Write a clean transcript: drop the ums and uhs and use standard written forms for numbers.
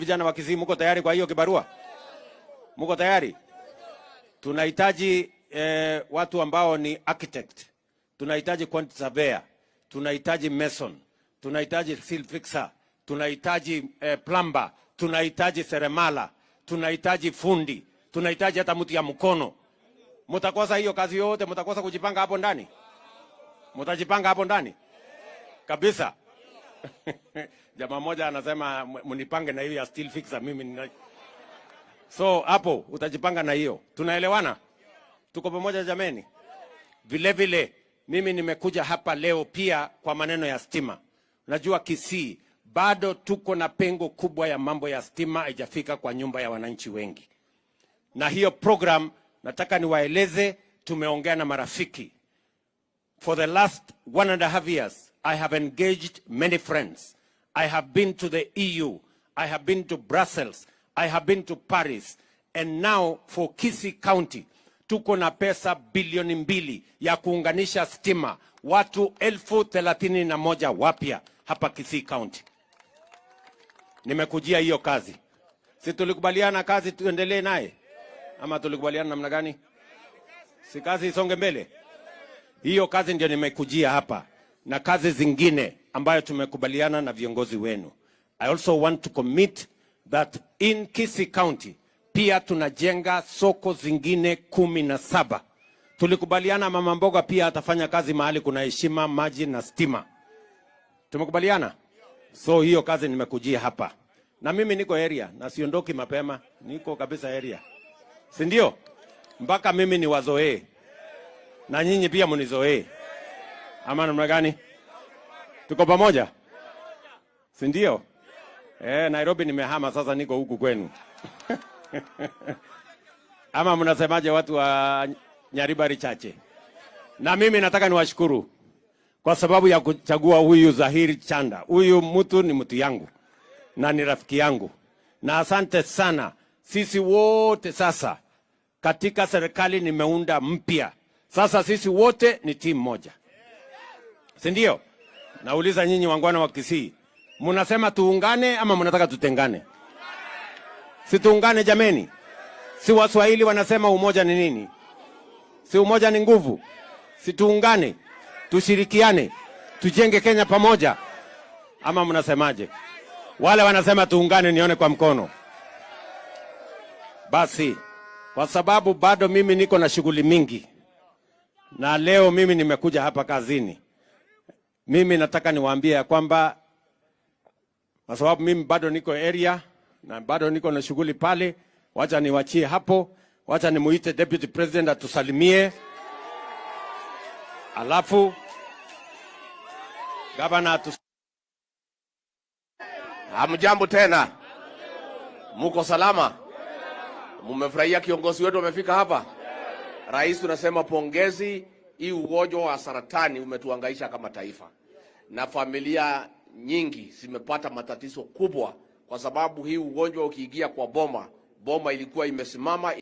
Vijana wa Kisii, muko tayari kwa hiyo kibarua? Muko tayari? Tunahitaji watu ambao ni architect, tunahitaji quantity surveyor, tunahitaji mason, tunahitaji steel fixer, tunahitaji plumber, tunahitaji seremala, tunahitaji fundi, tunahitaji hata mtu ya mkono. Mutakosa hiyo kazi yote? Mutakosa kujipanga hapo ndani? Mutajipanga hapo ndani kabisa? Jamaa mmoja anasema, "Mnipange na hiyo ya steel fixer, mimi nina." So hapo utajipanga na hiyo. Tunaelewana? Tuko pamoja, jameni? Vile vile mimi nimekuja hapa leo pia kwa maneno ya stima. Najua Kisii bado tuko na pengo kubwa ya mambo ya stima, haijafika kwa nyumba ya wananchi wengi, na hiyo program nataka niwaeleze, tumeongea na marafiki. For the last 1.5 years, I have engaged many friends. I have been to the EU. I have been to Brussels. I have been to Paris. And now for Kisii County, tuko na pesa bilioni 2 ya kuunganisha stima watu 31,000 wapya hapa Kisii County. Nimekujia hiyo kazi. Si tulikubaliana kazi tuendelee naye? Ama tulikubaliana namna gani? Si kazi isonge mbele? Hiyo kazi ndio nimekujia hapa na kazi zingine ambayo tumekubaliana na viongozi wenu. I also want to commit that in Kisii County pia tunajenga soko zingine 17. Tulikubaliana mama mboga pia atafanya kazi mahali kuna heshima, maji na stima. Tumekubaliana? So hiyo kazi nimekujia hapa, na mimi niko area na siondoki mapema, niko kabisa area, si ndio? Mpaka mimi niwazoee na nyinyi pia mnizoee, ama namna gani? Tuko pamoja, si ndio? Eh, Nairobi nimehama sasa, niko huku kwenu. Ama mnasemaje, watu wa Nyaribari Chache? Na mimi nataka niwashukuru kwa sababu ya kuchagua huyu Zahir Chanda. Huyu mtu ni mtu yangu na ni rafiki yangu, na asante sana. Sisi wote sasa katika serikali nimeunda mpya, sasa sisi wote ni timu moja, si ndio? Nauliza nyinyi waungwana wa Kisii, mnasema tuungane ama mnataka tutengane? Si tuungane, jameni? Si Waswahili wanasema umoja ni nini? Si umoja ni nguvu? Si tuungane, tushirikiane, tujenge Kenya pamoja, ama mnasemaje? Wale wanasema tuungane, nione kwa mkono. Basi, kwa sababu bado mimi niko na shughuli mingi, na leo mimi nimekuja hapa kazini, mimi nataka niwaambie ya kwamba kwa sababu mimi bado niko area na bado niko na shughuli pale, wacha niwachie hapo, wacha nimuite Deputy President atusalimie, alafu gavana atu Hamjambo tena, muko salama? Mumefurahia kiongozi wetu amefika hapa? Rais, tunasema pongezi. Hii ugonjwa wa saratani umetuhangaisha kama taifa, na familia nyingi zimepata matatizo kubwa, kwa sababu hii ugonjwa ukiingia kwa boma, boma ilikuwa imesimama.